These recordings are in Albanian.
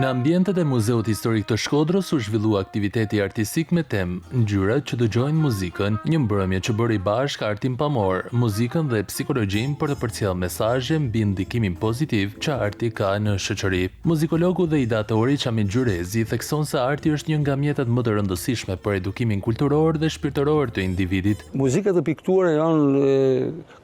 Në ambientet e Muzeut Historik të Shkodrës u zhvillua aktiviteti artistik me temë Ngjyrat që dëgjojnë muzikën, një mbrëmje që bëri bashkë artin pamor, muzikën dhe psikologjinë për të përcjellë mesazhe mbi ndikimin pozitiv që arti ka në shoqëri. Muzikologu dhe ideatori Qamil Gjyrezi thekson se arti është një nga mjetet më të rëndësishme për edukimin kulturor dhe shpirtëror të individit. Muzika dhe piktura janë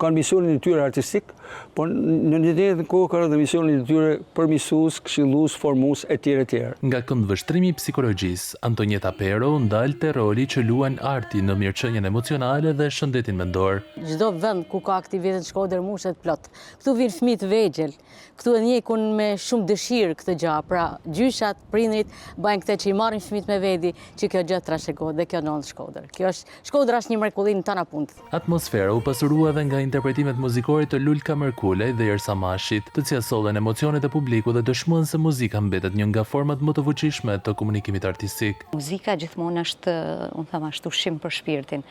kanë misionin e tyre artistik, por në të njëjtën kohë kanë edhe misionin e tyre përmirësues, këshillues, formues etj etj. Nga këndvështrimi i psikologjisë, Antonieta Pero u ndal te roli që luan arti në mirëqenien emocionale dhe shëndetin mendor. Çdo vend ku ka aktivitet në Shkodër mushet plot. Këtu vijnë fëmijë të vegjël, Këtu e ndjekin me shumë dëshirë këtë gjë, pra gjyshat, prindrit, bajnë këtë që i marrin fëmijët me vedi, që kjo gjë trashëgohet dhe kjo ndodh në Shkodër. Kjo është, Shkodra është një mrekulli në tana punët. Atmosfera u pasurua edhe nga interpretimet muzikore të Lulka Merkulaj dhe Ersa Mashit, të cilat sollën emocionet e publikut dhe dëshmuan se muzika mbetet një nga format më të fuqishme të komunikimit artistik. Muzika gjithmonë është, unë them, është ushqim për shpirtin.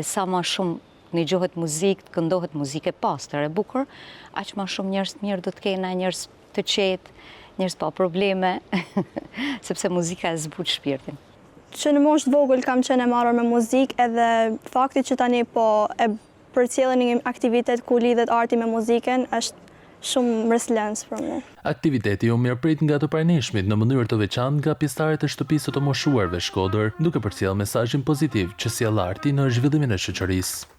Sa ma shumë Nigjohet muzikë, të këndohet muzikë e pastër, e bukur, aq ma shumë njerëz të mirë do të kena, njerëz të qetë, njerëz pa probleme, sepse muzika e zbut shpirtin. Që në moshë të vogël kam qenë e marrur me muzikë edhe fakti që tani po e përcjell një aktivitet ku lidhet arti me muzikën është shumë mbresëlënës për mua. Aktiviteti u mirëprit nga të pranishmit në mënyrë të veçantë nga pjesëtarët e Shtëpisë së të Moshuarve Shkodër, duke përcjellë mesazhin pozitiv që sjell arti në zhvillimin e shoqërisë.